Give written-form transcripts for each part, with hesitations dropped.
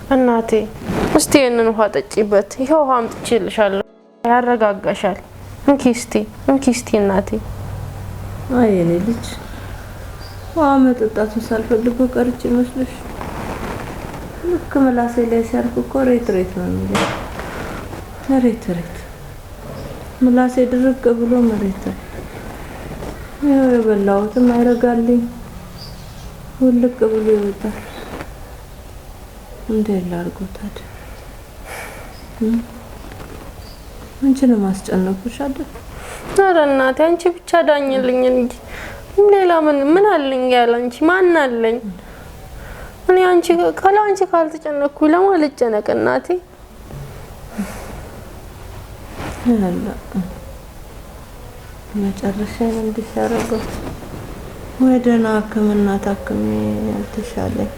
እናቴ እስቲ ይህንን ውሃ ጠጪበት። ይሄ ውሃ አምጥቼልሻለሁ፣ ያረጋጋሻል። እንኪ እስቲ፣ እንኪ እስቲ እናቴ። አይ የኔ ልጅ፣ ውሃ መጠጣቱን ሳልፈልገው ቀርቼ መስሎሽ? ልክ ምላሴ ላይ ሲያርፍ እኮ ሬት ሬት ነው የሚለኝ። ሬት ሬት፣ ምላሴ ድርቅ ብሎ መሬት ሬት። ይኸው የበላሁትም አይረጋልኝ፣ ውልቅ ብሎ ይወጣል። እንዴት ላድርገው ታዲያ? አንቺንም አስጨነኩሽ አይደል? ኧረ እናቴ አንቺ ብቻ ዳኝልኝ እንጂ ሌላ ምን ምን አለኝ? ያለ አንቺ ማን አለኝ? እኔ አንቺ ካለ አንቺ ካልተጨነቅኩ ለማን ልጨነቅ እናቴ? ያላ መጨረሻዬን እንዲህ ሲያደርገው፣ ወይ ደህና ሕክምና ታክሜ አልተሻለኝ።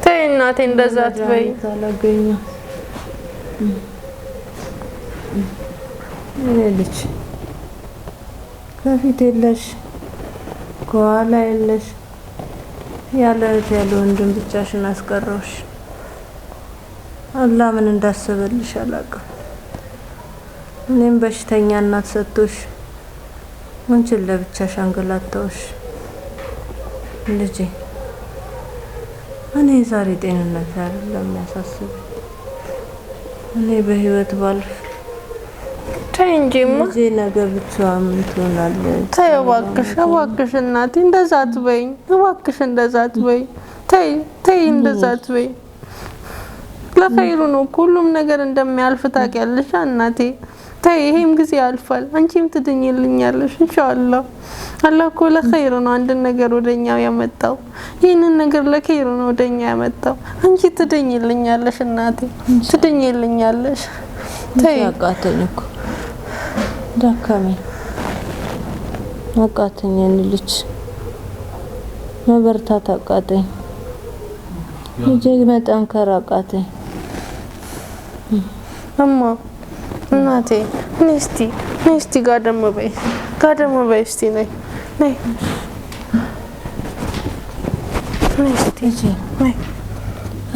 ተይ እናቴ፣ እንደዛ አትበይ። መድኃኒት አላገኘም። እኔ ልጅ፣ ከፊት የለሽ፣ ከኋላ የለሽ፣ ያለ እህት ያለ ወንድም ብቻሽን አስቀረውሽ። አላህ ምን እንዳሰበልሽ አላውቅም። እኔም በሽተኛ እናት ሰጥቶሽ አንቺን ለብቻሽ አንገላታውሽ። ልጄ፣ እኔ የዛሬ ጤንነት አይደለም የሚያሳስበኝ። እኔ በህይወት ባልፍ ተይ እንጂማ። ልጄ ነገ ብቻዋን ምን ትሆናለች? ተይ እባክሽ፣ እባክሽ እናቴ፣ እንደዛ አትበይኝ። እባክሽ እንደዛ አትበይኝ። ተይ፣ ተይ፣ እንደዛ አትበይኝ። ለኸይሩ ነው እኮ፣ ሁሉም ነገር እንደሚያልፍ ታውቂያለሽ እናቴ። ተይ፣ ይሄም ጊዜ ያልፋል። አንቺም ትድኝልኛለሽ ኢንሻአላህ። አላህ እኮ ለኸይሩ ነው አንድን ነገር ወደኛ ያመጣው። ይህንን ነገር ለኸይሩ ነው ወደኛ ያመጣው። አንቺ ትድኝልኛለሽ እናቴ፣ ትድኝልኛለሽ። ተይ። አቃተኝ እኮ፣ ደከመኝ፣ አቃተኝ። የኔ ልጅ፣ መበርታት አቃተኝ። ልጄ፣ መጠንከር አቃተኝ። እማ፣ እናቴ፣ ነይ እስቲ፣ ነይ እስቲ፣ ጋደም በይ፣ ጋደም በይ እስቲ፣ ነይ፣ ነይ፣ ነይ እስቲ። ልጄ፣ ነይ።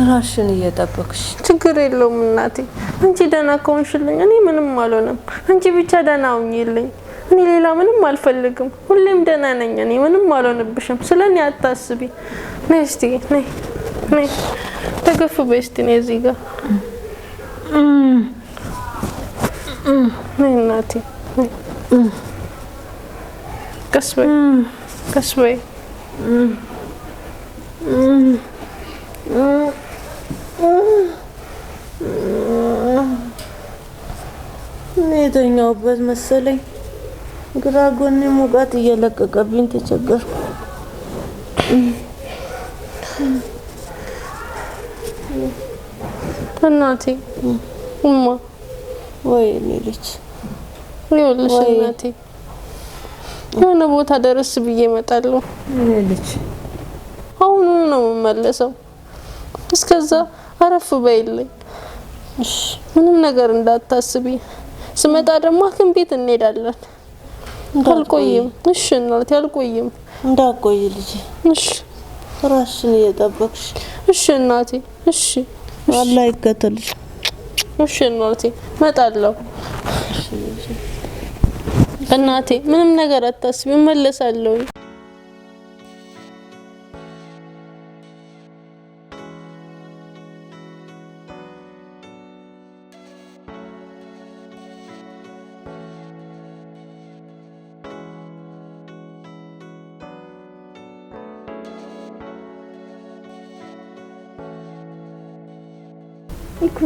ራስሽን እየጠበቅሽ። ችግር የለውም እናቴ። አንቺ ደህና ከሆንሽልኝ እኔ ምንም አልሆንም። አንቺ ብቻ ደህና ሁኚልኝ። እኔ ሌላ ምንም አልፈልግም። ሁሌም ደህና ነኝ። እኔ ምንም አልሆንብሽም። ስለ እኔ አታስቢ። ነይ እስቲ፣ ነይ፣ ነይ፣ ደገፍ በይ እስቲ፣ ነይ እዚህ ጋር፣ ነይ እናቴ፣ ነይ። ቀስ በይ፣ ቀስ በይ። እኔ የተኛሁበት መሰለኝ፣ ግራ ጎኔ ሙቀት እየለቀቀብኝ ተቸገርኩ። እናቴ፣ እማ። ወይ እኔ ልጅ። ይኸውልሽ ወይ። እናቴ፣ የሆነ ቦታ ደረስ ብዬ እመጣለሁ። እኔ ልጅ። አሁኑ ነው የምመለሰው። እስከዛ አረፍ በይልኝ። እሺ። ምንም ነገር እንዳታስቢ። ስመጣ ደግሞ ሐኪም ቤት እንሄዳለን። አልቆይም። እሺ እናቴ፣ አልቆይም። እንዳትቆይ ልጄ። እሺ። ራስሽን እየጠበቅሽ። እሺ እናቴ፣ እሺ። አላህ ይከተልሽ። እሺ እናቴ፣ እመጣለሁ። እናቴ፣ ምንም ነገር አታስቢ፣ እመለሳለሁ። ኢክሩ፣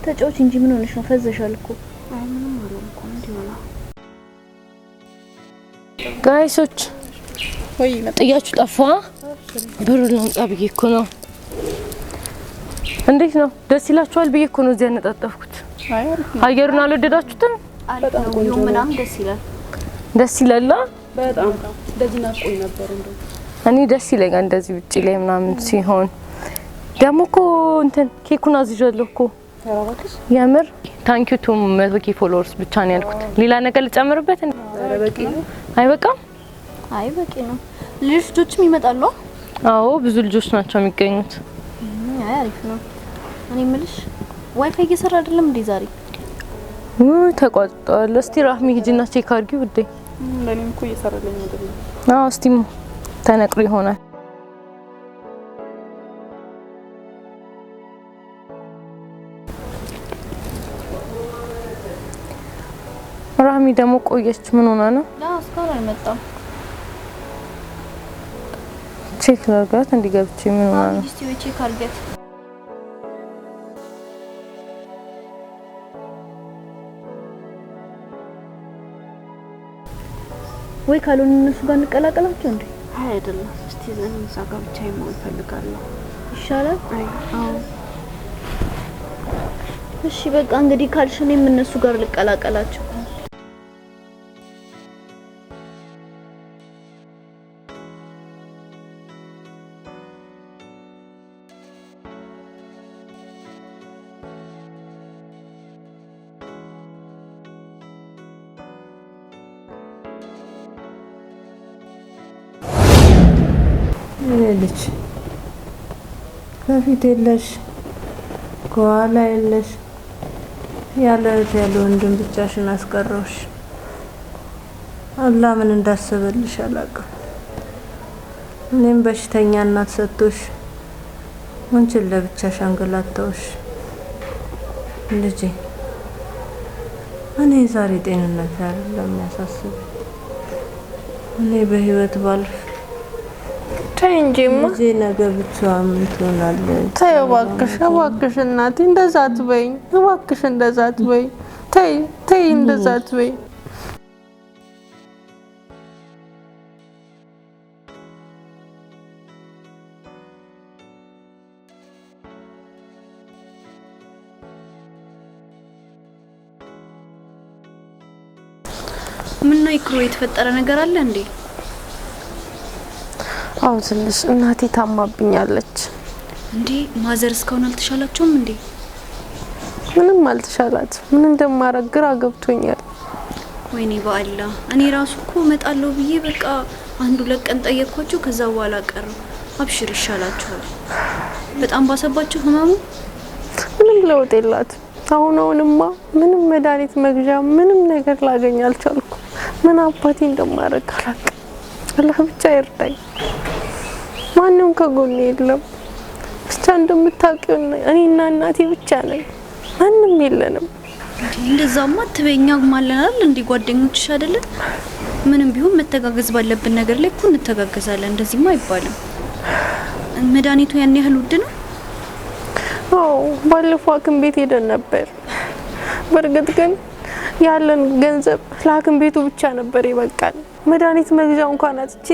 ተጫዎች እንጂ ምን ሆነሽ ነው? ፈዘሻል እኮ። አይ፣ ምንም አልሆንኩም፣ እንዲሁ ነው። Guys ኦች፣ ጥያችሁ ጠፋ። ብሩ ላምጣ ብዬ እኮ ነው። እንዴት ነው? ደስ ይላችኋል ብዬ እኮ ነው እዚህ ያነጣጠፍኩት። አየሩን አልወደዳችሁትም? አሪፍ ነው። View ምናምን ደስ ይላል። ደስ ይላል። በጣም እንደዚህ ናፍቆኝ ነበር እንደው። እኔ ደስ ይለኛል እንደዚህ ውጭ ላይ ምናምን ሲሆን። ደግሞ እኮ እንትን ኬኩን አዝዣለሁ እኮ። የምር thank you to 100K followers ብቻ ነው ያልኩት። ሌላ ነገር ልጨምርበት? አይበቃም? አይ፣ በቂ ነው። ሌሎች ልጆችም ይመጣሉ? አዎ፣ ብዙ ልጆች ናቸው የሚገኙት። አይ፣ አሪፍ ነው። እኔ የምልሽ ዋይፋይ እየሰራ አይደለም እንዴ ዛሬ? ውይ ተቋርጧል። እስቲ ራህሚ ሂጂና check አድርጊ ውዴ። ለኔም እኮ እየሰራልኝ አይደለም። አዎ እስቲ ተነቅሎ ይሆናል። ራህሚ ደግሞ ቆየች። ምን ሆና ነው? አዎ እስካሁን አልመጣም። check ላድርጋት እንዲገብቼ ምን ሆና ነው? እስቲ ወይ check አድርጊያት። ወይ ካልሆነ እነሱ ጋር እንቀላቀላቸው እንዴ? አይ አይደለም። እስቲ እዛ ጋር ብቻዬን መሆን እፈልጋለሁ። ይሻላል። አይ አዎ እሺ በቃ እንግዲህ ካልሽ እኔም እነሱ ጋር ልቀላቀላቸው። ልጅ ከፊት የለሽ ከኋላ የለሽ፣ ያለ እህት ያለ ወንድም ብቻሽን አስቀረውሽ። አላህ ምን እንዳሰበልሽ አላውቅም። እኔም በሽተኛ እናት ሰጥቶሽ አንቺን ለብቻሽ አንገላታውሽ። ልጄ እኔ ዛሬ ጤንነት አይደለም የሚያሳስበኝ። እኔ በህይወት ባልፍ ተይ እንጂማ ልጄ ነገ ብቻዋን ምን ትሆናለች? ተይ እባክሽ፣ እባክሽ እናቴ እንደዛ አትበይኝ። እባክሽ እንደዛ አትበይኝ። ተይ ተይ እንደዛ አትበይኝ። ምን ነው ይክሮ፣ የተፈጠረ ነገር አለ እንዴ? አዎ ትንሽ እናቴ ታማብኛለች። እንዴ ማዘር እስካሁን አልተሻላቸውም እንዴ? ምንም አልተሻላት። ምን እንደማረግ ግራ ገብቶኛል። ወይኔ በአላህ፣ እኔ ራሱ እኮ እመጣለሁ ብዬ በቃ አንድ ሁለት ቀን ጠየቅኳቸው፣ ከዛ በኋላ ቀረው። አብሽር ይሻላቸዋል። በጣም ባሰባቸው ህመሙ። ምንም ለውጥ የላትም። አሁን አሁንማ ምንም መድኃኒት መግዣ ምንም ነገር ላገኝ አልቻልኩም። ምን አባቴ እንደማረግ አላውቅም። አላህ ብቻ ይርዳኝ። ማንም ከጎኔ የለም። ብቻ እንደምታውቂው እኔና እናቴ ብቻ ነን። ማንም የለንም። እንደዛማ አትበይኛ ማለናል እንዴ ጓደኞችሽ አይደለን? ምንም ቢሆን መተጋገዝ ባለብን ነገር ላይ እኮ እንተጋገዛለን። እንደዚህማ አይባልም። መድኃኒቱ ያን ያህል ውድ ነው? አዎ ባለፈው ሐኪም ቤት ሄደን ነበር። በእርግጥ ግን ያለን ገንዘብ ለሐኪም ቤቱ ብቻ ነበር ይበቃል። መድኃኒት መግዣ እንኳን አጥቼ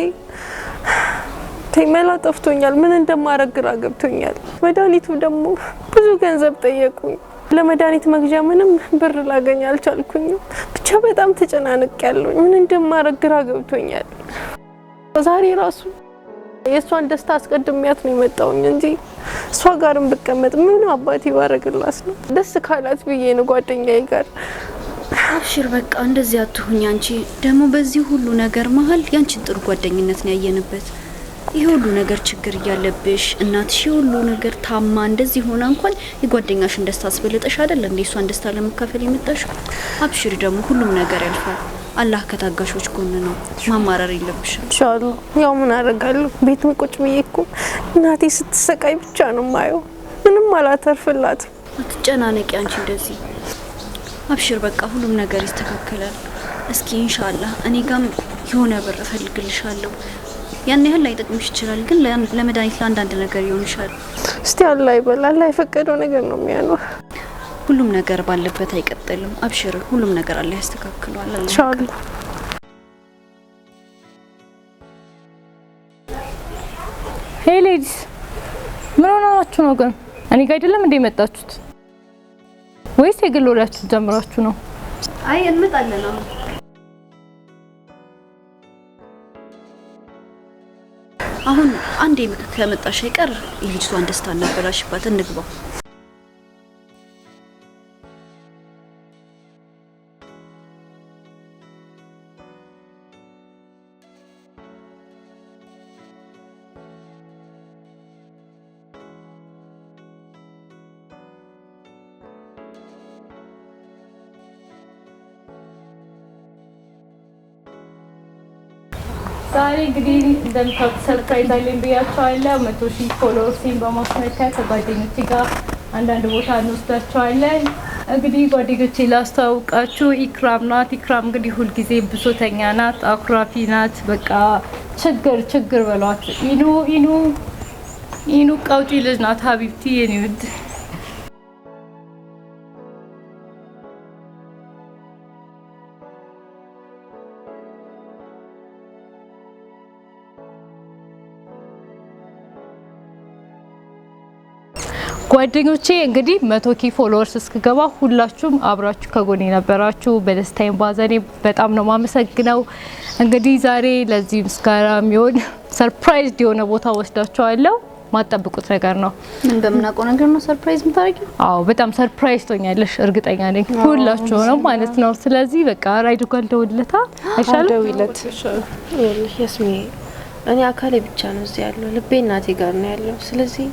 መላ ጠፍቶኛል። ምን እንደማረግ ግራ ገብቶኛል። መድኃኒቱ ደግሞ ብዙ ገንዘብ ጠየቁኝ። ለመድኃኒት መግዣ ምንም ብር ላገኝ አልቻልኩኝም። ብቻ በጣም ተጨናንቄያለሁኝ። ምን እንደማረግ ግራ ገብቶኛል። ዛሬ ራሱ የእሷን ደስታ አስቀድሚያት ነው የመጣውኝ እንጂ እሷ ጋርም ብቀመጥ ምን አባቴ ባረግላት ነው። ደስ ካላት ብዬ ነው ጓደኛዬ ጋር። አብሽር በቃ እንደዚህ አትሁኝ። አንቺ ደግሞ በዚህ ሁሉ ነገር መሀል ያንቺን ጥሩ ጓደኝነት ነው ያየንበት። ይሄ ሁሉ ነገር ችግር እያለብሽ እናትሽ ሁሉ ነገር ታማ እንደዚህ ሆና እንኳን የጓደኛሽን ደስታ አስበልጠሽ አይደል እንዴ እሷን ደስታ ለመካፈል የመጣሽው? አብሽሪ ደግሞ ሁሉም ነገር ያልፋል። አላህ ከታጋሾች ጎን ነው። ማማረር የለብሽም። ኢንሻአላህ። ያው ምን አደርጋለሁ፣ ቤትም ቁጭ ብዬ እኮ እናቴ ስትሰቃይ ብቻ ነው የማየው። ምንም አላተርፍላትም። አትጨናነቂ አንቺ እንደዚህ። አብሽር በቃ ሁሉም ነገር ይስተካከላል። እስኪ ኢንሻአላህ እኔ ጋም የሆነ ብር እፈልግልሻለሁ። ያን ያህል ላይጠቅምሽ ይችላል፣ ግን ለመድኃኒት ለአንዳንድ ነገር ይሆንሻል። እስቲ አላህ ይበል። አላህ የፈቀደው ነገር ነው የሚሆነው። ሁሉም ነገር ባለበት አይቀጥልም። አብሽር፣ ሁሉም ነገር አላህ ያስተካክለዋል። ኢንሻአላህ። Hey ladies፣ ምን ሆናችሁ ነው ግን? እኔ ጋር አይደለም እንዴ የመጣችሁት? ወይስ የግል ወሬያችሁ ጀምራችሁ ነው? አይ እንመጣለን አሁን። አሁን አንዴ ከመጣሽ አይቀር የልጅቷን ደስታ እናበላሽባት። እንግባ። ዛሬ እንግዲህ እንደምታውቁት surprise አለኝ ብያቸዋለሁ። 100,000 followers ኤን በማስመልከት ከጓደኞቼ ጋር አንዳንድ ቦታ እንወስዳቸዋለን። እንግዲህ ጓደኞቼ ላስተዋውቃችሁ፣ ኢክራም ናት። ኢክራም እንግዲህ ሁልጊዜ ብሶተኛ ናት፣ አኩራፊ ናት። በቃ ችግር ችግር በሏት። ኢኑ ኢኑ ኢኑ ቀውጢ ልጅ ናት። حبيبتي የኔ ውድ። ጓደኞቼ እንግዲህ 100K followers እስክገባ ሁላችሁም አብራችሁ ከጎኔ የነበራችሁ በደስታዬም ባዘኔ በጣም ነው ማመሰግነው። እንግዲህ ዛሬ ለዚህ ምስጋና የሚሆን surprise የሆነ ቦታ ወስዳችኋለሁ። ማጠብቁት ነገር ነው። ምን በምናውቀው ነገር ነው surprise የምታደርጊው? አዎ በጣም surprise ትሆኛለሽ፣ እርግጠኛ ነኝ ሁላችሁ ነው ማለት ነው። ስለዚህ በቃ ራይድ ጋር ልደውልለታ አይሻልም? ደውይለት። ይኸውልሽ ያስሚ፣ እኔ አካሌ ብቻ ነው እዚህ ያለው፣ ልቤ እናቴ ጋር ነው ያለው። ስለዚህ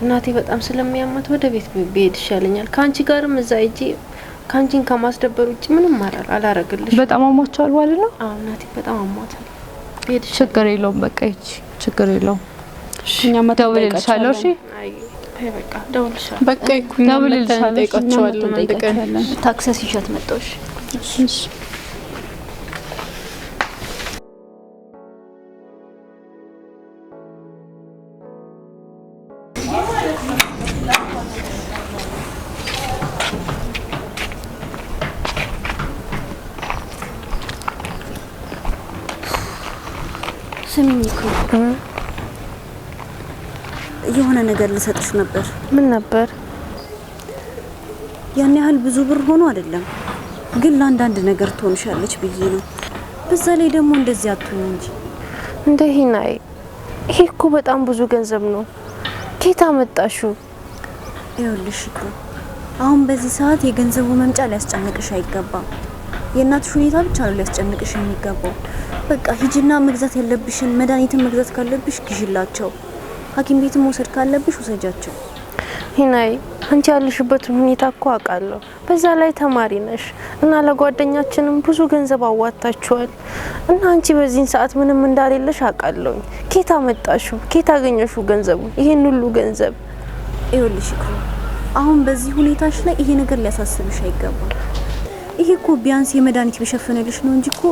እናቴ በጣም ስለሚያማት ወደ ቤት ብሄድ ይሻለኛል። ከአንቺ ጋርም እዛ ሂጄ ከአንቺን ከማስደበር ውጭ ምንም አላረግልሽ። በጣም አሟቸዋል ማለት ነው። አዎ እናቴ በጣም አሟታል። ብሄድ ይሻለኛል። ችግር የለውም በቃ ይቺ ችግር የለውም። እኛ ደውልልሻለሁ። እሺ አይ ተይ በቃ እደውልልሻለሁ። በቃ ይኩኝ ደውልልሻለሁ። እንጠይቃቸዋለን አንድ ቀን። ታክሰስ ይዣት መጣሁሽ። እሺ። ስሚኝ እኮ የሆነ ነገር ልሰጥሽ ነበር። ምን ነበር? ያን ያህል ብዙ ብር ሆኖ አይደለም፣ ግን ለአንዳንድ ነገር ትሆንሻለች ብዬ ነው። በዛ ላይ ደግሞ እንደዚህ አትሁኝ እንጂ። እንደ ሂናይ ይሄ እኮ በጣም ብዙ ገንዘብ ነው። ከየት አመጣሽው? ይኸውልሽ እኮ አሁን በዚህ ሰዓት የገንዘቡ መምጫ ሊያስጨንቅሽ አይገባም። የእናትሽ ሁኔታ ብቻ ነው ሊያስጨንቅሽ የሚገባው። በቃ ሂጂና መግዛት ያለብሽን መድኃኒትን መግዛት ካለብሽ ግዢላቸው። ሐኪም ቤትን መውሰድ ካለብሽ ውሰጃቸው። ሂናይ አንቺ ያለሽበትን ሁኔታ እኮ አውቃለሁ። በዛ ላይ ተማሪ ነሽ እና ለጓደኛችንም ብዙ ገንዘብ አዋጥታችኋል እና አንቺ በዚህን ሰዓት ምንም እንዳሌለሽ አውቃለሁኝ። ከየት አመጣሽው? ከየት አገኘሽው ገንዘቡ? ይሄን ሁሉ ገንዘብ? ይኸውልሽ እኮ አሁን በዚህ ሁኔታሽ ላይ ይሄ ነገር ሊያሳስብሽ አይገባም። ይሄ እኮ ቢያንስ የመድኃኒት ቢሸፍንልሽ ነው እንጂ እኮ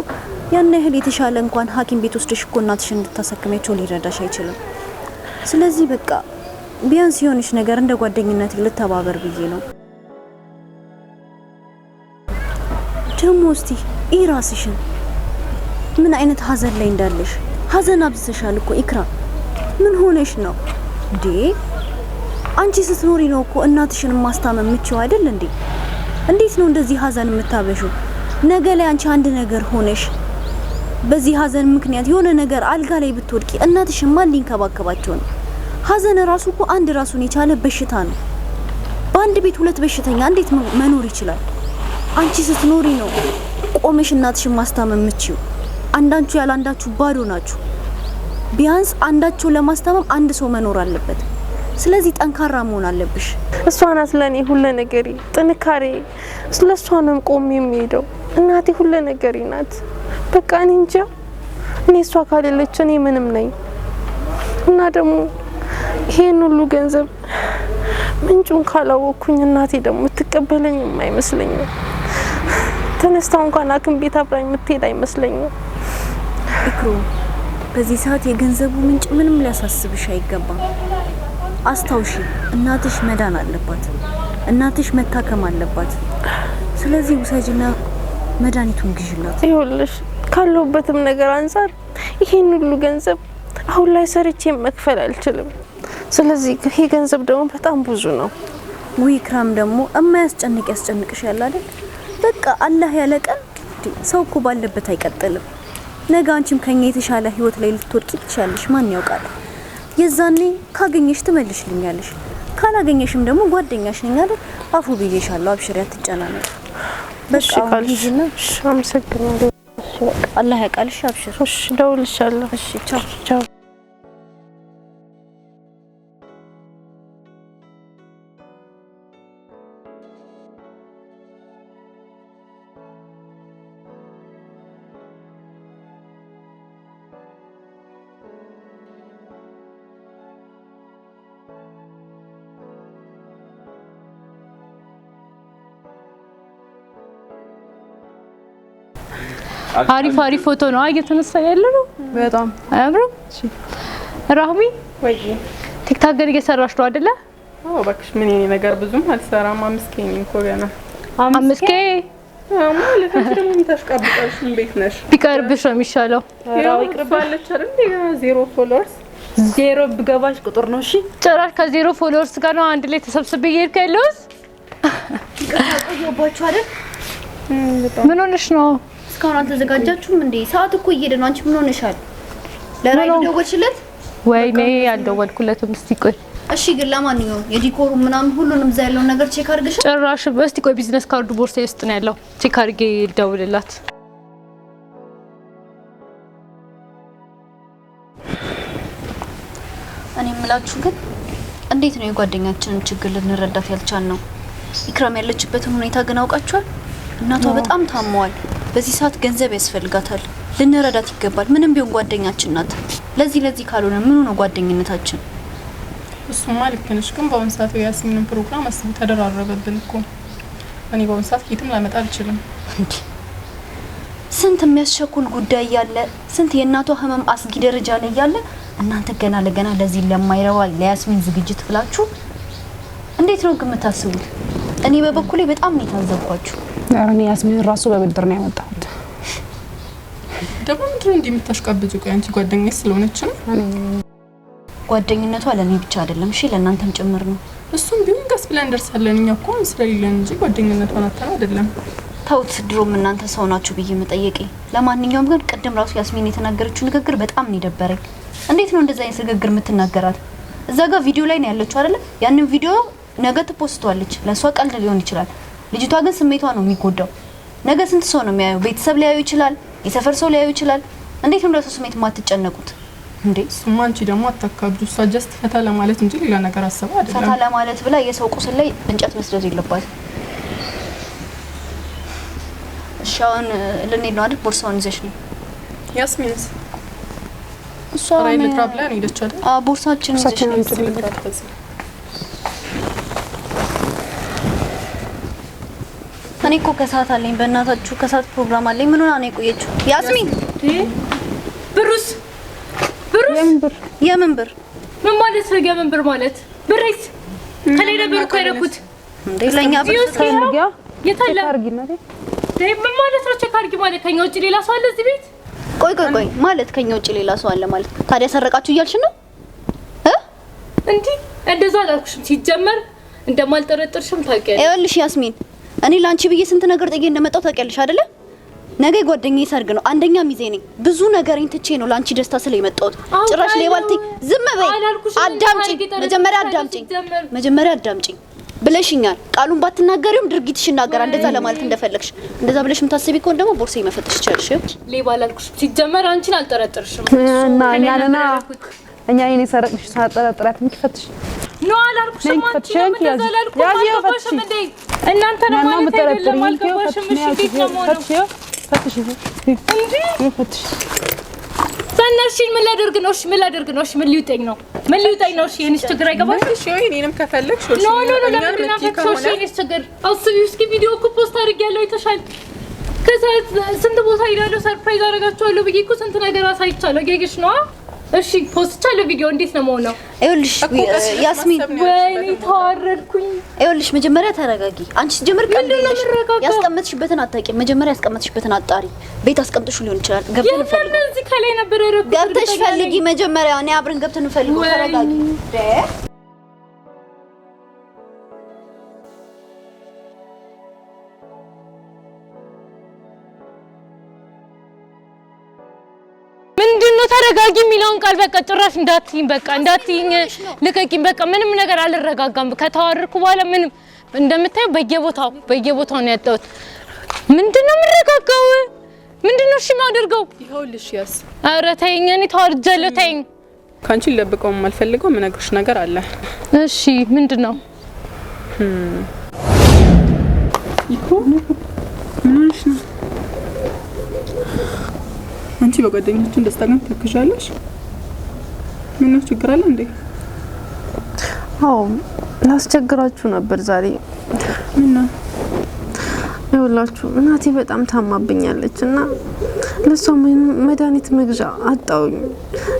ያን ያህል የተሻለ እንኳን ሐኪም ቤት ወስደሽ እኮ እናትሽን እንድታሳክሚያቸው ሊረዳሽ አይችልም። ስለዚህ በቃ ቢያንስ የሆነች ነገር እንደ ጓደኝነት ልተባበር ብዬ ነው። ደግሞ እስቲ ይህ ራስሽን ምን አይነት ሀዘን ላይ እንዳለሽ ሀዘን አብዝተሻል እኮ ኢክራ። ምን ሆነሽ ነው እንዴ? አንቺ ስትኖሪ ነው እኮ እናትሽን ማስታመም የምችው አይደል እንዴ? እንዴት ነው እንደዚህ ሀዘን የምታበሹ? ነገ ላይ አንቺ አንድ ነገር ሆነሽ በዚህ ሀዘን ምክንያት የሆነ ነገር አልጋ ላይ ብትወድቂ እናትሽን ማን ሊንከባከባቸው ነው? ሀዘን ራሱ እኮ አንድ ራሱን የቻለ በሽታ ነው። በአንድ ቤት ሁለት በሽተኛ እንዴት መኖር ይችላል? አንቺ ስትኖሪ ነው ቆመሽ እናትሽን ማስታመም የምትችይው። አንዳችሁ ያለ አንዳችሁ ባዶ ናችሁ። ቢያንስ አንዳቸው ለማስታመም አንድ ሰው መኖር አለበት። ስለዚህ ጠንካራ መሆን አለብሽ። እሷ ናት ለእኔ ሁለ ነገሬ፣ ጥንካሬ። ስለሷ ነው ቆሜ የሚሄደው። እናቴ ሁለ ነገሬ ናት። በቃ እኔ እንጃ፣ እኔ እሷ ካሌለች እኔ ምንም ነኝ። እና ደግሞ ይሄን ሁሉ ገንዘብ ምንጩን ካላወቅኩኝ እናቴ ደግሞ ትቀበለኝም አይመስለኝም። ተነስታ እንኳን ሐኪም ቤት አብራኝ የምትሄድ አይመስለኝም። ኢክሩ፣ በዚህ ሰዓት የገንዘቡ ምንጭ ምንም ሊያሳስብሽ አይገባም። አስታውሺ፣ እናትሽ መዳን አለባት። እናትሽ መታከም አለባት። ስለዚህ ውሰጂና መድኃኒቱን ግዢላት። ይኸውልሽ ካለሁበትም ነገር አንጻር ይሄን ሁሉ ገንዘብ አሁን ላይ ሰርቼ መክፈል አልችልም። ስለዚህ ይሄ ገንዘብ ደግሞ በጣም ብዙ ነው። ውይ ኢክራም፣ ደግሞ እማያስጨንቅ ያስጨንቅሻል አይደል? በቃ አላህ ያለ ቀን ሰው እኮ ባለበት አይቀጥልም። ነገ አንቺም ከኛ የተሻለ ህይወት ላይ ልትወድቂ ትችያለሽ። ማን ያውቃል? የዛኔ ካገኘሽ ትመልሽልኛለሽ፣ ካላገኘሽም ደግሞ ጓደኛሽ ነኝ አይደል? አፉ ብዬሻለሁ። አብሽሪ፣ አትጨናነቂ። እሺ ካልሽ አመሰግናለሁ። አላህ ያውቃልሽ። አብሽር። እሺ፣ እደውልልሻለሁ። እሺ፣ ቻው ቻው። አሪፍ አሪፍ ፎቶ ነው እየተነሳ ያለ ነው። በጣም አያምርም? ራህሚ ወይ TikTok ግን እየሰራሽ ነው አይደለ? አዎ እባክሽ፣ ምን የኔ ነገር ብዙም አልሰራም። 5K ነኝ እኮ ገና። 5K ማለት አንቺ ደግሞ ምን ታሽቃብጫለሽ? ምን ቤት ነሽ? ቢቀርብሽ ነው የሚሻለው። ያው ይቅርባለች አይደል? ገና 0 followers። 0 ብገባሽ ቁጥር ነው። እሺ ጭራሽ ከ0 followers ጋር ነው አንድ ላይ ተሰብስቤ እየሄድኩ ያለሁት። ቆየሁባችሁ አይደል? ምን ሆነሽ ነው? እስካሁን አልተዘጋጃችሁም እንዴ? ሰዓት እኮ እየሄደ ነው። አንቺ ምን ሆነሻል? ለራይድ ደወልሽለት? ወይኔ አልደወልኩለትም። እስቲ ቆይ እሺ። ግን ለማንኛውም የ decor ኡ ምናምን ሁሉንም እዛ ያለውን ነገር check አድርገሻል? ጭራሽ እስቲ ቆይ፣ business card ኡ ቦርሳዬ ውስጥ ነው ያለው። Check አድርጌ ልደውልላት። እኔ የምላችሁ ግን እንዴት ነው የጓደኛችንን ችግር ልንረዳት ያልቻልነው? ኢክራም ያለችበትን ሁኔታ ግን አውቃችኋል? እናቷ በጣም ታመዋል። በዚህ ሰዓት ገንዘብ ያስፈልጋታል። ልንረዳት ይገባል። ምንም ቢሆን ጓደኛችን ናት። ለዚህ ለዚህ ካልሆነ ምኑ ነው ጓደኝነታችን? እሱማ ልክ ነሽ፣ ግን በአሁን ሰዓት የያስሚንን ፕሮግራም አስቡ፣ ተደራረበብን እኮ። እኔ በአሁን ሰዓት የትም ላመጣ አልችልም። እንዴ ስንት የሚያስቸኩል ጉዳይ ያለ፣ ስንት የእናቷ ህመም አስጊ ደረጃ ላይ ያለ፣ እናንተ ገና ለገና ለዚህ ለማይረባ ለያስሚን ዝግጅት ብላችሁ እንዴት ነው ግን የምታስቡት? እኔ በበኩሌ በጣም ነው የታዘብኳችሁ። እኔ ያስሚን ራሱ በብድር ነው ያመጣሁት። ደግሞ ምንድን ነው እንዲህ የምታሽቃብጪው? ቆይ አንቺ ጓደኛዬ ስለሆነች ነው። ጓደኝነቷ ለእኔ ብቻ አይደለም፣ እሺ ለእናንተም ጭምር ነው። እሱም ቢሆን ቀስ ብለን እንደርሳለን። እኛ እኮ አሁን ስለሌለን እንጂ ጓደኝነቷን አተን አይደለም። ተውት፣ ድሮም እናንተ ሰው ናችሁ ብዬ መጠየቄ። ለማንኛውም ግን ቅድም ራሱ ያስሚን የተናገረችው ንግግር በጣም ነው የደበረኝ። እንዴት ነው እንደዛ አይነት ንግግር የምትናገራት? እዛ ጋር ቪዲዮ ላይ ነው ያለችው አይደለ? ያንን ቪዲዮ ነገ ትፖስተዋለች። ለእሷ ቀልድ ሊሆን ይችላል፣ ልጅቷ ግን ስሜቷ ነው የሚጎዳው። ነገ ስንት ሰው ነው የሚያየው? ቤተሰብ ሊያዩ ይችላል፣ የሰፈር ሰው ሊያዩ ይችላል። እንዴት ነው ለሰው ስሜት የማትጨነቁት እንዴ? እሱማ አንቺ ደግሞ አታካብዱ። እሷ just ፈታ ለማለት እንጂ ሌላ ነገር አስባ አይደለም። ፈታ ለማለት ብላ የሰው ቁስል ላይ እንጨት መስደድ የለባትም። እሺ አሁን ልንሄድ ነው አይደል? ቦርሳውን ይዘሽ ነው። ያስሚንስ እሷ ራይድ ልጥራ ብላ ነው የሄደችው አይደል? አዎ ቦርሳችንን ይዘሽ ነው። እኔ እኮ ከሰዓት አለኝ፣ በእናታችሁ ከሰዓት ፕሮግራም አለኝ። ምን ሆና ነው የቆየችው? ያስሚን ብሩስ ብሩስ የምን ብር? ምን ማለት ነው? የምን ብር ማለት ብሬስ ከላይ ነበር እኮ ያደረኩት እንዴ ለኛ ብር የታለ? ምን ማለት ነው? Check አድርጊ ማለት ከኛ ውጭ ሌላ ሰው አለ እዚህ ቤት? ቆይ ቆይ ቆይ ማለት ከኛ ውጭ ሌላ ሰው አለ ማለት ታዲያ ሰረቃችሁ እያልሽ ነው እ እንዴ እንደዛ አላልኩሽም። ሲጀመር እንደማልጠረጥርሽም ታውቂያለሽ። ይኸውልሽ ያስሚን እኔ ላንቺ ብዬ ስንት ነገር ጥዬ እንደመጣሁ ታውቂያለሽ አይደለ? ነገ ጓደኛዬ ሰርግ ነው። አንደኛ ሚዜ ነኝ። ብዙ ነገሬን ትቼ ነው ላንቺ ደስታ ስለ የመጣሁት። ጭራሽ ሌባ ልትይ ዝም በይ። አዳምጪኝ፣ መጀመሪያ አዳምጪኝ፣ መጀመሪያ አዳምጪኝ ብለሽኛል። ቃሉን ባትናገሪውም ድርጊትሽ ይናገራል። እንደዛ ለማለት እንደፈለግሽ እንደዛ ብለሽ የምታስቢ ከሆነ ደግሞ ቦርሳዬ መፈተሽ ይቻልሽ። ሌባ አላልኩሽም። ሲጀመር አንቺን አልጠረጥርሽም። እና እኛንና እኛ የኔ ሰረቅሽ ሳጠረጥራት ምክፈትሽ No አላልኩሽም። አንቺ እንደዛ አላልኩም። አልገባሽም እንዴ? እናንተ ነው ማለት አይደለም። አልገባሽም። እሺ እንዴት ነው የምሆነው? ፈትሽ እንዴ ፈትሽ ሰነርሽኝ ምን ላደርግ ነው? እሺ ምን ላደርግ ነው? እሺ ምን ሊውጠኝ ነው? ምን ሊውጠኝ ነው? እሺ የእኔስ ችግር አይገባሽም። እሺ ወይ እኔንም ከፈለግሽ No no no ለምንድን ነው የምፈትሸው? እሺ የእኔስ ችግር አስቢው እስኪ። ቪዲዮ እኮ post አድርጌያለሁ አይተሻል። ከዛ ስንት ቦታ ሄዳለሁ surprise አደርጋቸዋለሁ ብዬ እኮ ስንት ነገር አሳይቻለሁ። እያየሽ ነዋ። እሺ post ቻለሁ ቪዲዮ። እንዴት ነው የምሆነው? ይኸውልሽ ያስሚን፣ ወይኔ ተዋረድኩኝ። ይኸውልሽ መጀመሪያ ተረጋጊ። አንቺ ሲጀምር ቀልድ ምንድን ነው የለሽም። የምረጋጋው? ያስቀመጥሽበትን አታውቂም። መጀመሪያ ያስቀመጥሽበትን አጣሪ። ቤት አስቀምጥሽ ሊሆን ይችላል። ገብተን እንፈልገው። የለም እዚህ ከላይ ነበር ያደረኩት። ገብተሽ ፈልጊ መጀመሪያ። እኔ አብረን ገብተን እንፈልገው። ተረጋጊ። ምንድነው ተረጋጊ የሚለውን ቃል በቃ ጭራሽ እንዳትይኝ፣ በቃ እንዳትይኝ፣ ልቀቂኝ። በቃ ምንም ነገር አልረጋጋም። ከተዋረድኩ በኋላ ምንም እንደምታየው በየቦታው በየቦታው ነው ያጣሁት። ምንድነው የምረጋጋው? ምንድነው እሺ የማደርገው? ይኸውልሽ ያስ ኧረ ተይኝ፣ እኔ ተዋርጃለሁ። ተይኝ። ከአንቺ ልደብቀው የማልፈልገው የምነግርሽ ነገር አለ። እሺ ምንድነው? ምን ሆነሽ ነው? አንቺ በጓደኞችን ደስታ ግን ትክሻለሽ። ምን ነው ችግር አለ እንዴ? አዎ ላስቸግራችሁ ነበር ዛሬ። ምን ነው? ይኸውላችሁ እናቴ በጣም ታማብኛለች እና ለእሷ መድኃኒት መግዣ አጣውኝ።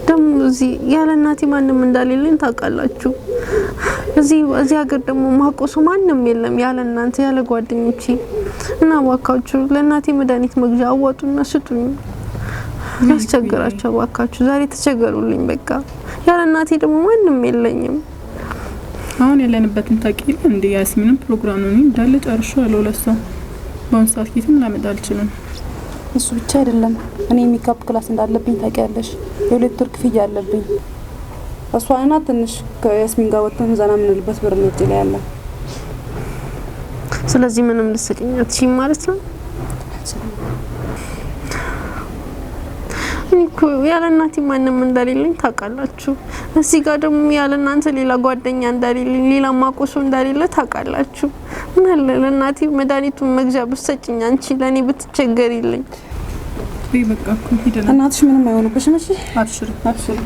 ደግሞ እዚህ ያለ እናቴ ማንም እንዳሌለኝ ታውቃላችሁ። እዚህ ሀገር ደግሞ ማቆሱ ማንም የለም ያለ እናንተ ያለ ጓደኞቼ እና እባካችሁ ለእናቴ መድኃኒት መግዣ አዋጡና ስጡኝ። ያስቸግራቸው እባካችሁ፣ ዛሬ ተቸገሩልኝ። በቃ ያለ እናቴ ደግሞ ማንም የለኝም። አሁን ያለንበትን ታውቂ የለ እንዴ? ያስሚንም ፕሮግራም ነው እንዳለ ጨርሻለሁ ለሷ። በአሁኑ ሰዓት ኬትም ላመጣ አልችልም። እሱ ብቻ አይደለም፣ እኔ የ makeup class እንዳለብኝ ታውቂያለሽ። የ2 ወር ክፍያ አለብኝ። እሷንና ትንሽ ከያስሚን ጋር ወጥተን ዘና የምንልበት ብር ነው እጄ ላይ ያለ። ስለዚህ ምንም ልትሰጪኝ አትችይም ማለት ነው? እኔ እኮ ያለ እናቴ ማንም እንደሌለኝ ታውቃላችሁ። እዚህ ጋር ደግሞ ያለ እናንተ ሌላ ጓደኛ እንደሌለኝ፣ ሌላ ማቆሶ እንደሌለ ታውቃላችሁ። ምን አለ ለእናቴ መድኃኒቱን መግዣ ብትሰጪኝ፣ አንቺ ለእኔ ብትቸገሪልኝ። ወይ በቃ እኮ ሂደናል። እናትሽ ምንም አይሆኑብሽም። እሺ አብሽሪ አብሽሪ።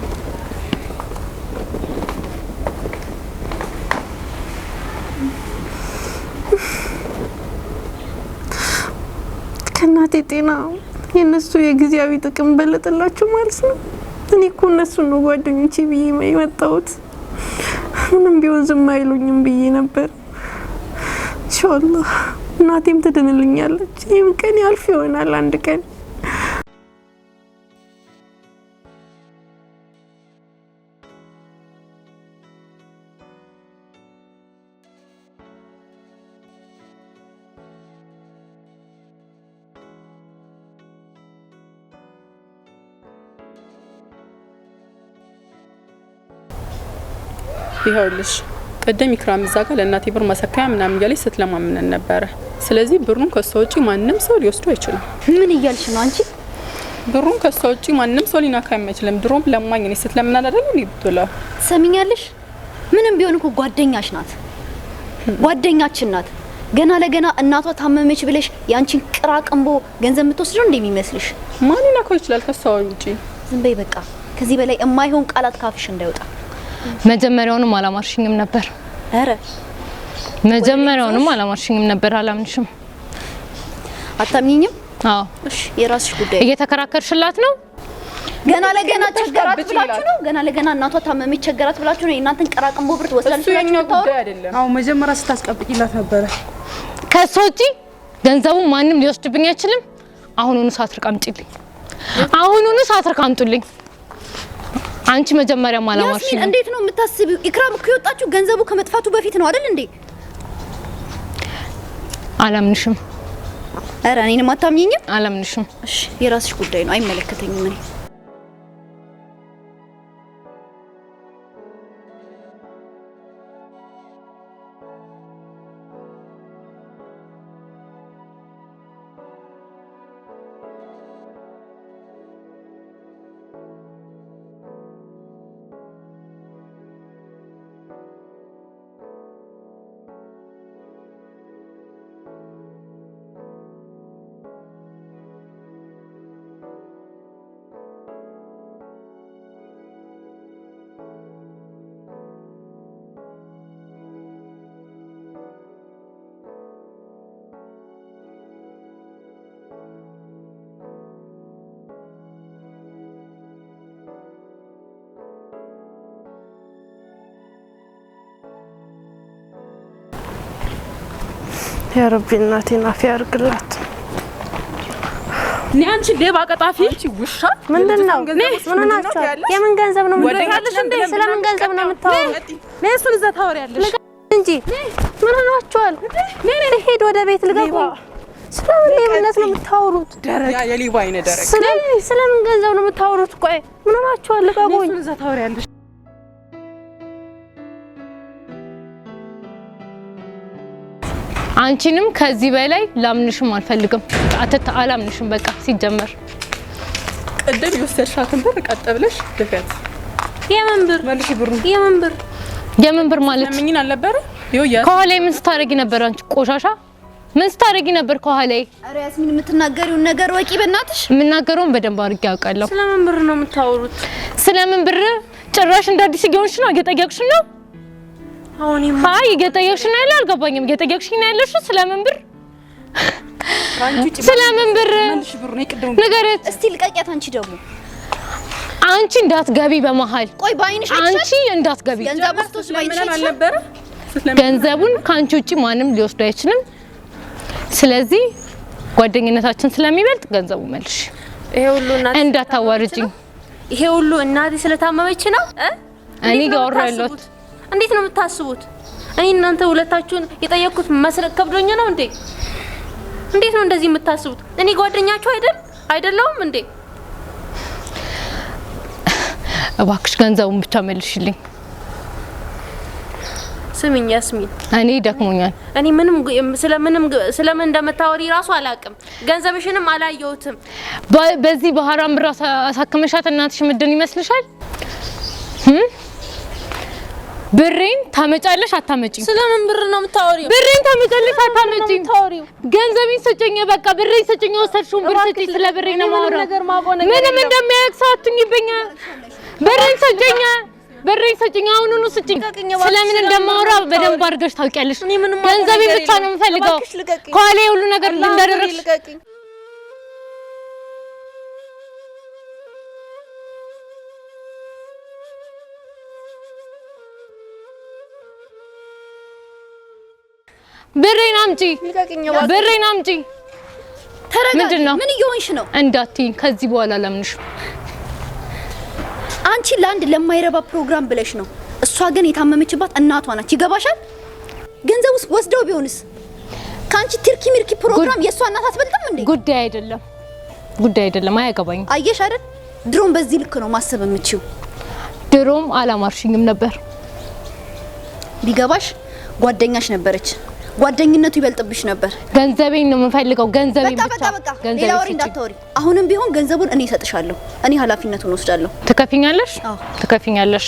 ከእናቴ ጤና የእነሱ የጊዜያዊ ጥቅም በለጠላችሁ ማለት ነው። እኔ እኮ እነሱን ነው ጓደኞቼ ብዬ የመጣሁት። ምንም ቢሆን ዝም አይሉኝም ብዬ ነበር። ኢንሻአላህ እናቴም ትድንልኛለች። ይህም ቀን ያልፍ ይሆናል አንድ ቀን። ይኸውልሽ ቅድም ኢክራም እዛ ጋር ለእናቴ ብር ማሰካያ ምናምን እያለች ስትለማምነን ነበረ። ስለዚህ ብሩን ከሷ ውጪ ማንም ሰው ሊወስዱ አይችልም። ምን እያልሽ ነው አንቺ? ብሩን ከሷ ውጪ ማንም ሰው ሊናካ አይችልም። ድሮም ለማኝ እኔ ስትለምናል አይደል እንዴ ብትለው። ትሰሚኛለሽ? ምንም ቢሆን እኮ ጓደኛሽ ናት፣ ጓደኛችን ናት። ገና ለገና እናቷ ታመመች ብለሽ ያንቺን ቅራቅንቦ ገንዘብ የምትወስደው እንደሚመስልሽ? ማን ሊናካው ይችላል ከሷ ውጪ? ዝም በይ በቃ። ከዚህ በላይ የማይሆን ቃላት ካፍሽ እንዳይወጣ። መጀመሪያውንም አላማርሽኝም ነበር። ኧረ መጀመሪያውንም አላማርሽኝም ነበር። አላምንሽም። አታምኚኝም? አዎ። እሺ የራስሽ ጉዳይ። እየተከራከርሽላት ነው። ገና ለገና ቸገራት ብላችሁ ነው። ገና ለገና እናቷ ታመመች ቸገራት ብላችሁ ነው የእናንተን ቀራቅንቦ ብር ትወስዳለች እሱ የኛ ጉዳይ አይደለም። አዎ መጀመሪያ ስታስቀብቂላት ነበረ። ከእሷ ውጪ ገንዘቡ ማንም ሊወስድብኝ አይችልም። አሁኑኑ ሳትርቅ አምጪልኝ። አሁኑኑ ሳትርቅ አምጡልኝ። አንቺ መጀመሪያም ያስሚን አላማርሽኝም። እንዴት ነው የምታስቢው? ኢክራም እኮ የወጣችሁ ገንዘቡ ከመጥፋቱ በፊት ነው አይደል እንዴ? አላምንሽም። ኧረ እኔንም አታምኚኝም? አላምንሽም። እሺ የራስሽ ጉዳይ ነው፣ አይመለከተኝም እኔ። ያ ረቢ እናቴን አፍ ያርግላት። እኔ አንቺ ሌባ ቀጣፊ፣ አንቺ ውሻ! ምንድን ነው? ምን ሆናችኋል? የምን ገንዘብ ነው? ስለምን ገንዘብ ነው የምታወሩት? ነይ እሱን እዛ ታወሪያለሽ እንጂ ምን ሆናችኋል? ሄድ ወደ ቤት ልቀቁ። ስለምን ሌብነት ነው የምታወሩት? ያ የሌባ አይነ ደረቅ። ስለምን ገንዘብ ነው የምታወሩት? ቆይ ምን ሆናችኋል? ልቀቁኝ። እሱን እዛ ታወሪያለሽ። አንቺንም ከዚህ በላይ ላምንሽም አልፈልግም። አላምንሽም በቃ ሲጀመር ቅድም የወሰድሻትን ብር ቀጥ ብለሽ ድፊያት። የምን ብር? መልሽ ብሩን። የምን ብር? የምን ብር ማለት ለምኝን አልነበረ? ይኸው ከኋላዬ ምን ስታረጊ ነበር? አንቺ ቆሻሻ ምን ስታረጊ ነበር ከኋላዬ? ኧረ ያስሚን የምትናገሪውን ነገር ወቂ በእናትሽ። የምናገረውን በደንብ አድርጌ አውቃለሁ። ስለምን ብር ነው የምታወሩት? ስለምን ብር ጭራሽ እንደ አዲስ እየሆንሽ ነው? እየጠየቅሽ ነው? አሁን አይ እየጠየቅሽ ነው ያለ አልገባኝም። እየጠየቅሽኝ ነው ያለሽው ስለምን ብር? ስለምን ብር ንገሪያት እስቲ ልቀቂያት። አንቺ ደግሞ አንቺ እንዳትገቢ በመሀል። ቆይ በአይንሽ አንቺ እንዳትገቢ። ገንዘብ ወስዶሽ በአይንሽ አልነበረ? ገንዘቡን ከአንቺ ውጪ ማንም ሊወስዱ አይችልም። ስለዚህ ጓደኝነታችን ስለሚበልጥ ገንዘቡ መልሽ። ይሄ ሁሉ እናቴ እንዳታዋርጂኝ። ይሄ ሁሉ እናቴ ስለታመመች ነው። እኔ እያወራሁ ያለሁት እንዴት ነው የምታስቡት? እኔ እናንተ ሁለታችሁን የጠየቅኩት መስረቅ ከብዶኝ ነው እንዴ? እንዴት ነው እንደዚህ የምታስቡት? እኔ ጓደኛችሁ አይደለሁም እንዴ? እባክሽ ገንዘቡን ብቻ መልሽልኝ። ስሚኝ ያስሚን፣ እኔ ደክሞኛል። እኔ ምንም ስለምንም ስለምን እንደምታወሪ ራሱ አላውቅም። ገንዘብሽንም አላየሁትም። በዚህ በሐራም ብር አሳክመሻት እናትሽ ምድን ይመስልሻል? ብሬን ታመጫለሽ አታመጪም? ስለምን ብር ነው የምታወሪው? ብሬን ታመጫለሽ አታመጪም? ገንዘቤን ስጭኝ፣ በቃ ብሬን ስጭኝ። የወሰድሽውን ብር ስጭኝ። ስለ ብሬ ነው የማወራው። ምንም እንደሚያውቅ ሰው አትሁኝብኝ። ብሬን ስጭኝ፣ ብሬን ስጭኝ፣ አሁኑኑ ስጭኝ። ስለምን እንደማወራ በደንብ አድርገሽ ታውቂያለሽ። ገንዘቤን ብቻ ነው የምፈልገው። ከኋላ ሁሉ ነገር እንዳደረግሽ ብሬን አምጪ፣ ብሬን አምጪ። ተረጋጊ። ምን እየሆንሽ ነው? እንዳትዪኝ ከዚህ በኋላ አላምንሽም። አንቺ ለአንድ ለማይረባ ፕሮግራም ብለሽ ነው። እሷ ግን የታመመችባት እናቷ ናት። ይገባሻል? ገንዘቡስ ወስደው ቢሆንስ? ከአንቺ ትርኪ ሚርኪ ፕሮግራም የእሷ እናት አትበልጥም እንዴ? ጉዳይ አይደለም፣ ጉዳይ አይደለም። አያገባኝም። አየሽ አይደል? ድሮም በዚህ ልክ ነው ማሰብ የምችው። ድሮም አላማርሽኝም ነበር። ቢገባሽ ጓደኛሽ ነበረች። ጓደኝነቱ ይበልጥብሽ ነበር። ገንዘቤን ነው የምፈልገው። ገንዘቤን ብቻ። በቃ በቃ፣ ሌላ ወሬ እንዳታወሪ። አሁንም ቢሆን ገንዘቡን እኔ እሰጥሻለሁ። እኔ ኃላፊነቱን ወስዳለሁ። ትከፊኛለሽ? ትከፊኛለሽ።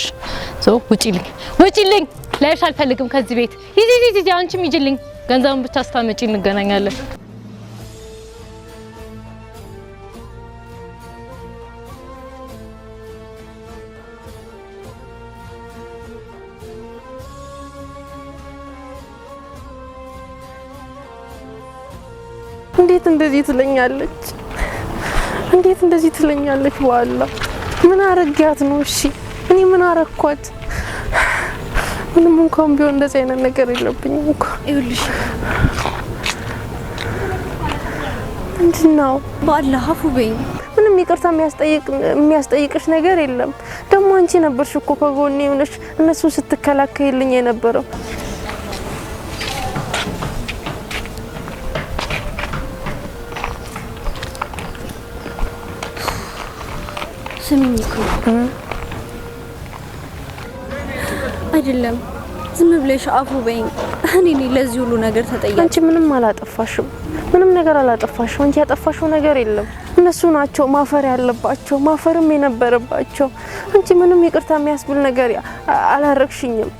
so ውጪልኝ፣ ውጪልኝ። ላይሽ አልፈልግም ከዚህ ቤት። ሂጂ፣ ሂጂ፣ ሂጂ። አንቺም ሂጂልኝ። ገንዘቡን ብቻ ስታመጪ እንገናኛለን። እንዴት እንደዚህ ትለኛለች? እንዴት እንደዚህ ትለኛለች? በኋላ ምን አረጊያት ነው? እሺ እኔ ምን አረኳት? ምንም እንኳን ቢሆን እንደዚህ አይነት ነገር የለብኝም እኮ። ይኸውልሽ ምንድን ነው? በአላህ አፉ በይኝ። ምንም ይቅርታ የሚያስጠይቅሽ ነገር የለም። ደግሞ አንቺ ነበርሽ እኮ ከጎኔ ሆነሽ እነሱን ስትከላከይልኝ የነበረው። ስሚኝ እኮ አይደለም ዝም ብለሽ አፉ በይኝ። እኔ ለዚህ ሁሉ ነገር ተጠያቂ። አንቺ ምንም አላጠፋሽም። ምንም ነገር አላጠፋሽም። አንቺ ያጠፋሽው ነገር የለም። እነሱ ናቸው ማፈር ያለባቸው፣ ማፈርም የነበረባቸው። አንቺ ምንም ይቅርታ የሚያስብል ነገር አላረግሽኝም።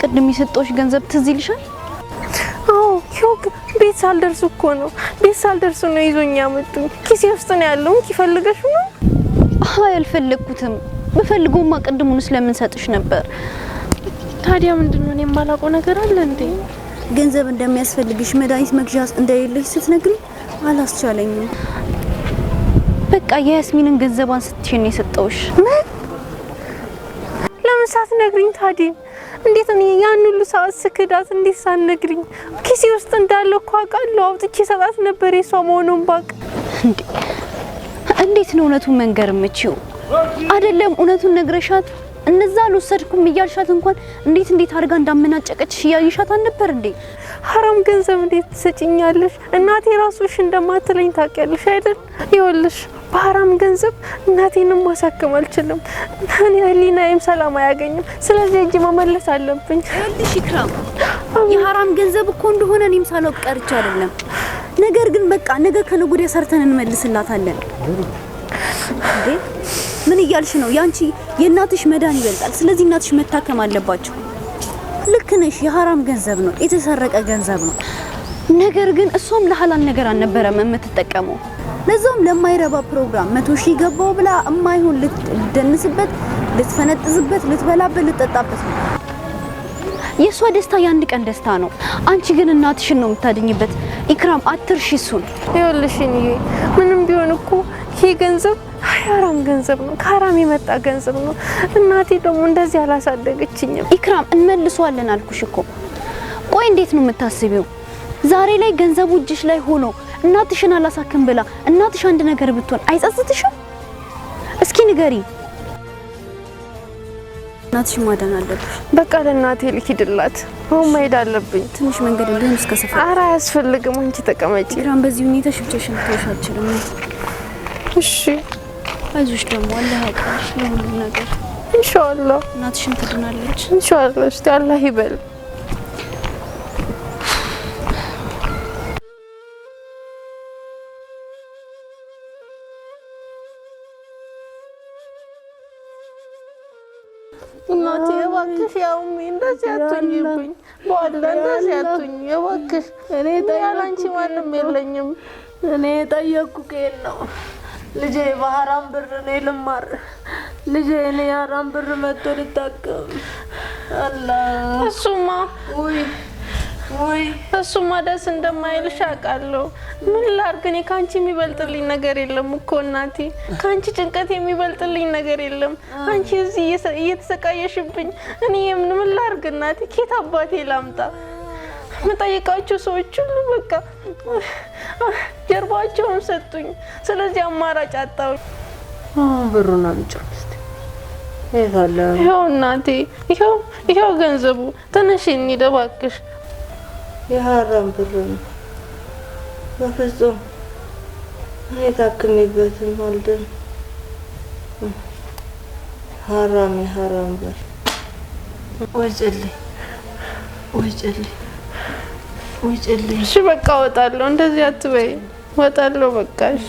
ቅድም የሰጠሁሽ ገንዘብ ትዝ ይልሻል? አዎ፣ ቤት ሳልደርስ እኮ ነው፣ ቤት ሳልደርስ ነው ይዞኝ ያመጡኝ። ኪሴ ውስጥ ነው ያለው። እንኪ ፈልገሽ ነው? አይ አልፈለግኩትም። ብፈልገውማ ቅድሙን ስለምን ሰጥሽ ነበር። ታዲያ ምንድነው? እኔ የማላውቀው ነገር አለ እንዴ? ገንዘብ እንደሚያስፈልግሽ መድኃኒት መግዣ እንደሌለሽ ስትነግሪኝ አላስቻለኝም። በቃ የያስሚንን ገንዘቧን ስትሽ ነው የሰጠሁሽ። ምን? ለምን ሳትነግሪኝ ታዲያ? እንዴት እኔ ያን ሁሉ ሰዓት ስክዳት እንዴት ሳትነግሪኝ? ኪሴ ውስጥ እንዳለ እኮ አውቃለሁ። አውጥቼ ሰጣት ነበር የሷ መሆኑን ባውቅ። እንዴ እንዴት ነው እውነቱን መንገር የምችይው? አይደለም እውነቱን ነግረሻት እነዛ አልወሰድኩም እያልሻት እንኳን እንዴት እንዴት አድርጋ እንዳመናጨቀችሽ እያየሻት አልነበር እንዴ? ሐራም ገንዘብ እንዴት ትሰጭኛለሽ? እናቴ ራሱሽ እንደማትለኝ ታውቂያለሽ አይደል? ይኸውልሽ በሐራም ገንዘብ እናቴንም ማሳከም አልችልም። እኔ ህሊናዬም ሰላም አያገኝም። ስለዚህ እጅ መመለስ አለብኝ። ይኸውልሽ ኢክራም፣ የሐራም ገንዘብ እኮ እንደሆነ እኔም ሳላውቅ ቀርቼ አይደለም። ነገር ግን በቃ ነገ ከነገ ወዲያ ሰርተን እንመልስላታለን። እንዴ ምን እያልሽ ነው? ያንቺ የእናትሽ መዳን ይበልጣል። ስለዚህ እናትሽ መታከም አለባቸው። ልክ ነሽ። የሐራም ገንዘብ ነው፣ የተሰረቀ ገንዘብ ነው። ነገር ግን እሷም ለሐላል ነገር አልነበረም የምትጠቀመው። ለዛውም ለማይረባ ፕሮግራም 100,000 ገባው ብላ እማይሆን ልትደንስበት፣ ልትፈነጥዝበት፣ ልትበላበት፣ ልትጠጣበት ነው። የእሷ ደስታ የአንድ ቀን ደስታ ነው። አንቺ ግን እናትሽን ነው የምታድኝበት። ኢክራም አትርሺ እሱን። ይኸውልሽ እኔ ምንም ቢሆን እኮ ይሄ ገንዘብ ሀራም ገንዘብ ነው፣ ከሀራም የመጣ ገንዘብ ነው። እናቴ ደግሞ እንደዚህ አላሳደገችኝም። ኢክራም እንመልሰዋለን አልኩሽ እኮ። ቆይ እንዴት ነው የምታስቢው? ዛሬ ላይ ገንዘቡ እጅሽ ላይ ሆኖ እናትሽን አላሳክም ብላ እናትሽ አንድ ነገር ብትሆን አይጸጽትሽም? እስኪ ንገሪ። እናትሽን ማዳን አለብሽ። በቃ ለእናቴ ልሂድላት። አሁን መሄድ አለብኝ። ትንሽ መንገድ ቢሆን እስከ ሰፈር። ኧረ አያስፈልግም፣ አንቺ ተቀመጪ። ኢክራም በዚህ ሁኔታ ብቻሽን ልተውሽ አልችልም። እሺ አይዞሽ፣ ደግሞ አላህ ያውቃል ለሁሉም ነገር። ኢንሻአላህ እናትሽም ትድናለች። ኢንሻአላህ። እስቲ አላህ ይበል። እናቴ እባክሽ፣ ያው እንደዚህ አትሁኝብኝ፣ በኋላ እንደዚህ አትሁኝ እባክሽ። እኔ ያለ አንቺ ማንም የለኝም። እኔ የጠየቅኩ ከየት ነው ልጄ? በሀራም ብር እኔ ልማር ልጄ፣ እኔ የሀራም ብር መጥቶ ልታከም። አላህ እሱማ ውይ ውይ እሱማ ደስ እንደማይልሽ አውቃለሁ። ምን ላድርግ? እኔ ከአንቺ የሚበልጥልኝ ነገር የለም እኮ እናቴ፣ ከአንቺ ጭንቀት የሚበልጥልኝ ነገር የለም። አንቺ እዚህ እየተሰቃየሽብኝ እኔ ምን ላድርግ እናቴ? ኬት አባቴ ላምጣ? የምጠይቃቸው ሰዎች ሁሉ በቃ ጀርባቸውን ሰጡኝ። ስለዚህ አማራጭ አጣሁ። ብሩን አምጪው እስኪ። የት አለ? ይኸው እናቴ፣ ይኸው ይኸው ገንዘቡ። ተነሽ እንሂድ እባክሽ። የሀራም ብር ነው። በፍጹም እኔ ታክሜበትም አልድንም። ሀራም የሀራም ብር። ውጭልኝ፣ ውጭልኝ፣ ውጭልኝ። እሺ በቃ እወጣለሁ። እንደዚህ አትበይ። እወጣለሁ በቃ። እሺ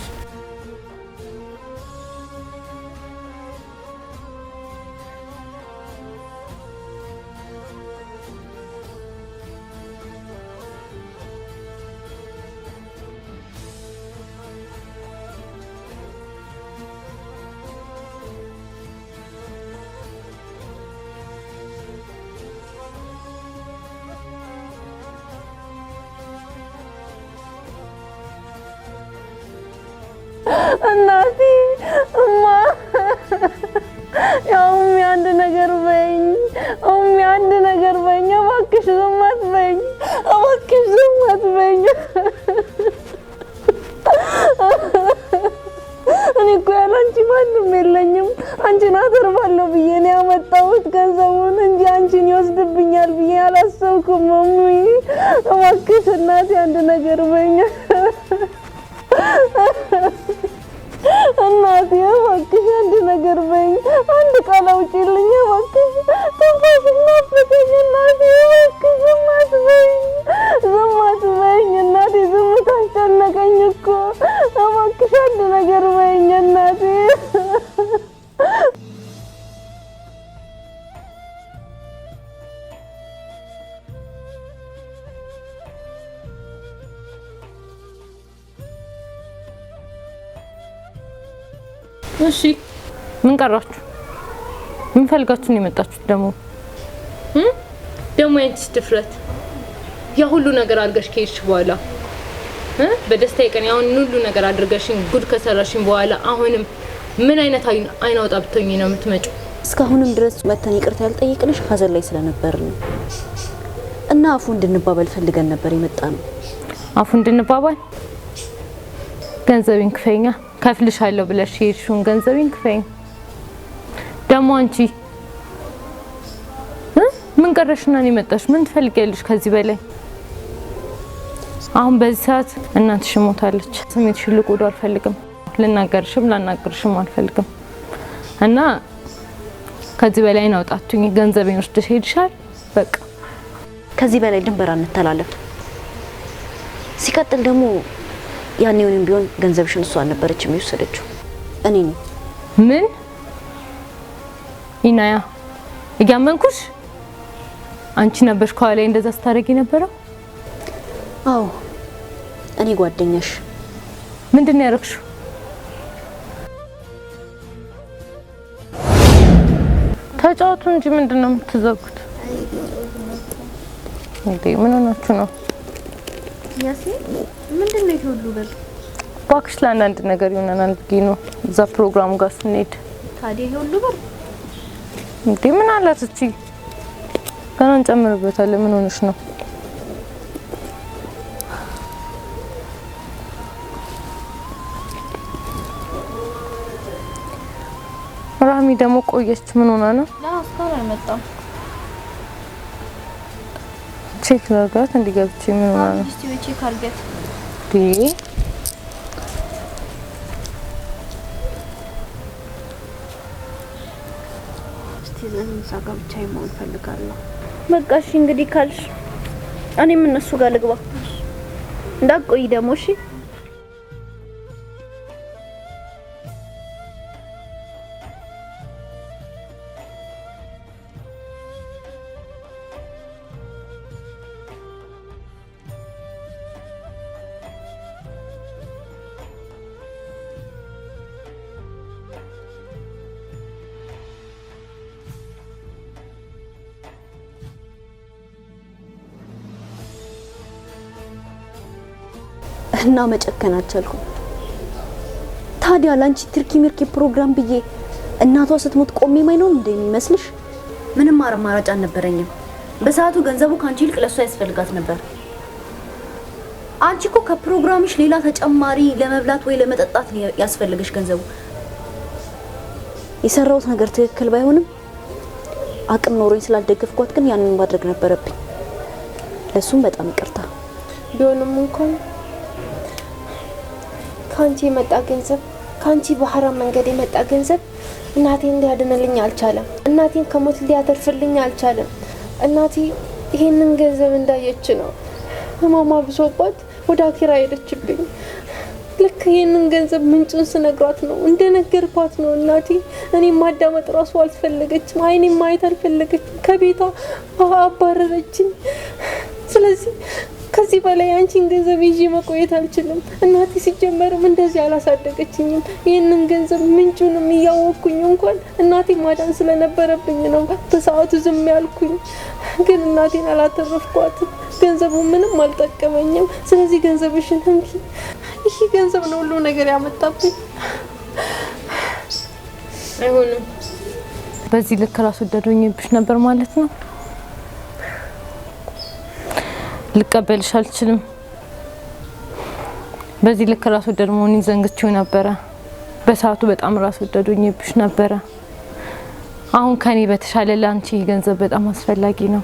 እናቴ እማ፣ ያው እሚ አንድ ነገር በይኝ፣ እሚ አንድ ነገር በይኝ፣ እባክሽ ዝም አትበይኝ፣ እባክሽ ዝም አትበይኝ። እኔ እኮ ያለ አንቺ ማንም የለኝም። አንቺን አተርፋለሁ ብዬ ነው ያመጣሁት ገንዘቡን እንጂ አንቺን ይወስድብኛል ብዬ አላሰብኩም። እሚ እባክሽ እናቴ አንድ ነገር በይኝ። እናቴ እባክሽ አንድ ነገር በይኝ፣ አንድ ቃል አውጪልኝ እባክሽ። ትንፋሽሽ ናፈቀኝ እናቴ፣ እባክሽ ዝም አትበይኝ፣ ዝም አትበይኝ እናቴ። ዝምታ አስጨነቀኝ እኮ። እባክሽ አንድ ነገር በይኝ እናቴ። እሺ ምን ቀራችሁ? ምን ፈልጋችሁ ነው የመጣችሁት? ደግሞ ደግሞ ያንቺስ ድፍረት ያ ሁሉ ነገር አድርገሽ ከሄድሽ በኋላ በደስታዬ ቀን ያሁን ሁሉ ነገር አድርገሽኝ ጉድ ከሰራሽኝ በኋላ አሁንም ምን አይነት አይን አውጣ ብትሆኚ ነው የምትመጪው? እስካሁንም ድረስ መተን ይቅርታ ያልጠየቅንሽ ሀዘን ላይ ስለነበር ነው እና አፉ እንድንባባል ፈልገን ነበር የመጣ ነው። አፉ እንድንባባል? ገንዘቤን ክፈይኛ፣ ከፍልሻለሁ ብለሽ የሄድሽውን ገንዘቤን ክፈይኝ። ደግሞ አንቺ ምን ቀረሽና ነው የመጣሽ? ምን ትፈልጊያለሽ ከዚህ በላይ? አሁን በዚህ ሰዓት እናትሽ ሞታለች። ስሜትሽን ልጎዳ አልፈልግም። ልናገርሽም ላናግርሽም አልፈልግም እና ከዚህ በላይ ነው አውጣቱኝ። ገንዘቤን ወስደሽ ሄድሻል። በቃ ከዚህ በላይ ድንበር አንተላለፍ። ሲቀጥል ደግሞ ያኔውንም ቢሆን ገንዘብሽን እሷ አልነበረችም የወሰደችው እኔ ነኝ። ምን ኢናያ እያመንኩሽ? አንቺ ነበርሽ ከኋላዬ እንደዛ ስታደርጊ የነበረው? አዎ እኔ ጓደኛሽ፣ ምንድን ነው ያደረግሽው? ተጫወቱ እንጂ ምንድን ነው የምትዘጉት? እንዴ ምን ሆናችሁ ነው? ያሲን ምንድን ነው ይሄ ሁሉ ብር? እባክሽ ለአንዳንድ ነገር ይሆነናል ብዬ ነው እዛ ፕሮግራሙ ጋር ስንሄድ። ታዲያ ይሄ ሁሉ ብር እንዴ ምን አላት እቺ? ገና እንጨምርበታለን። ምን ሆነሽ ነው? ራሚ ደግሞ ቆየች። ምን ሆና ነው? እስካሁን አልመጣም። Check ላድርጋት እንዲገብቼ ምን ሆና ነው? እስቲ ወይ check አድርጊያት። እንዴ እስቲ እዛ ጋር ብቻዬን መሆን እፈልጋለሁ። በቃ እሺ እንግዲህ ካልሽ እኔም እነሱ ጋር ልግባ። እንዳትቆይ ደግሞ እሺ። እና መጨከን አልቻልኩም። ታዲያ ላንቺ ትርኪ ሚርኪ ፕሮግራም ብዬ እናቷ ስትሞት ቆሜ ማይ ነው እንደሚመስልሽ? ምንም አማራጭ አልነበረኝም። በሰዓቱ ገንዘቡ ከአንቺ ይልቅ ለእሷ ያስፈልጋት ነበር። አንቺ እኮ ከፕሮግራምሽ ሌላ ተጨማሪ ለመብላት ወይ ለመጠጣት ነው ያስፈልገሽ ገንዘቡ። የሰራሁት ነገር ትክክል ባይሆንም አቅም ኖሮኝ ስላልደገፍኳት ግን ያንን ማድረግ ነበረብኝ። ለሱም በጣም ይቅርታ። ቢሆንም እንኳን ከአንቺ የመጣ ገንዘብ፣ ከአንቺ በሐራም መንገድ የመጣ ገንዘብ እናቴን ሊያድንልኝ አልቻለም። እናቴን ከሞት ሊያተርፍልኝ አልቻለም። እናቴ ይሄንን ገንዘብ እንዳየች ነው ህመሟ ብሶባት ወደ አኪራ ሄደችብኝ። ልክ ይሄንን ገንዘብ ምንጩን ስነግሯት ነው እንደነገርኳት ነው እናቴ እኔ ማዳመጥ ራሱ አልፈለገችም። አይኔ ማየት አልፈለገችም። ከቤቷ አባረረችኝ። ስለዚህ ከዚህ በላይ አንቺን ገንዘብ ይዤ መቆየት አልችልም። እናቴ ሲጀመርም እንደዚህ አላሳደገችኝም። ይህንን ገንዘብ ምንጩንም እያወቅኩኝ እንኳን እናቴ ማዳን ስለነበረብኝ ነው በሰዓቱ ዝም ያልኩኝ። ግን እናቴን አላተረፍኳትም። ገንዘቡ ምንም አልጠቀመኝም። ስለዚህ ገንዘብሽን እንኪ። ይህ ገንዘብ ነው ሁሉ ነገር ያመጣብኝ። አይሆንም። በዚህ ልክ ራስ ወዳድ ሆኜብሽ ነበር ማለት ነው። ልቀበልሽ አልችልም። በዚህ ልክ ራስ ወዳድ መሆኔን ዘንግቼው ነበረ። በሰዓቱ በጣም ራስ ወዳድ ሆኜብሽ ነበረ። አሁን ከኔ በተሻለ ለአንቺ ይህ ገንዘብ በጣም አስፈላጊ ነው።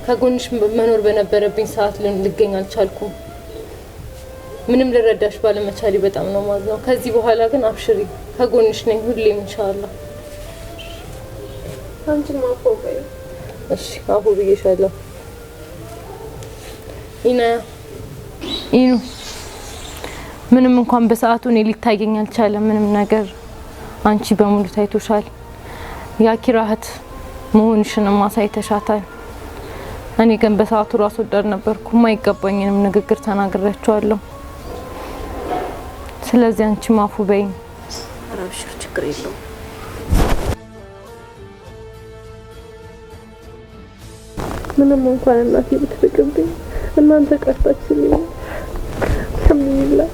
ከጎንሽ መኖር በነበረብኝ ሰዓት ልገኝ አልቻልኩም። ምንም ልረዳሽ ባለመቻሌ በጣም ነው ማዝነው። ከዚህ በኋላ ግን አብሽሪ፣ ከጎንሽ ነኝ ሁሌም ኢንሻአላህ። አንቺም አፎ በይ። እሺ አፉ ብዬሻለሁ። ኢና ኢኑ ምንም እንኳን በሰዓቱ እኔ ሊታየኝ አልቻለም ምንም ነገር፣ አንቺ በሙሉ ታይቶሻል። የአኪራ እህት መሆንሽንም አሳይተሻታል። እኔ ግን በሰዓቱ ራስ ወዳድ ነበርኩ። የማይገባኝንም ንግግር ተናግሬያቸዋለሁ። ስለዚህ አንቺም አፉ በይኝ። ኧረ አብሽር፣ ችግር የለውም። ምንም እንኳን እናቴ ብትርቅብኝ እናንተ ቀርታችሁልኝ። አልሐምዱሊላህ።